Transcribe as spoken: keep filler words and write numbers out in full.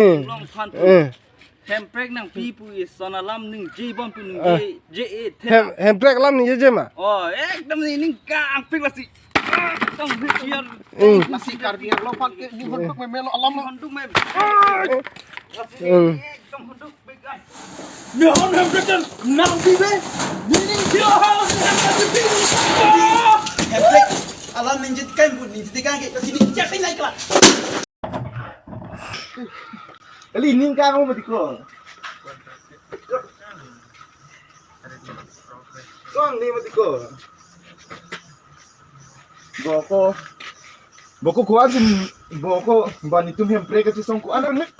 Eh. Long phan tu. Eh. Hemprek nangpi pu ison alam ningje bom pu ningje, eh, je e the. Hem, hemprek alam ningjeje ma? Oh, ekdom ni ningkangpik lasi. Ekdom biar. Hmm. Lasi Karbi Anglong phan ke ni hunduk memelo alam. Hunduk mem. Lasi, hmm, ekdom hunduk began. Mehon hemprek kan nangpi be. Ni ningje ha lasi nangpi. Hemprek alam ningje kan bu ningje kan ke lasi ningje kan nai kela. Kali ningkang mo mati ko. Song ni mati ko. Boko. Boko kuan sin boko bani tum hemprek kachisong kuan nek.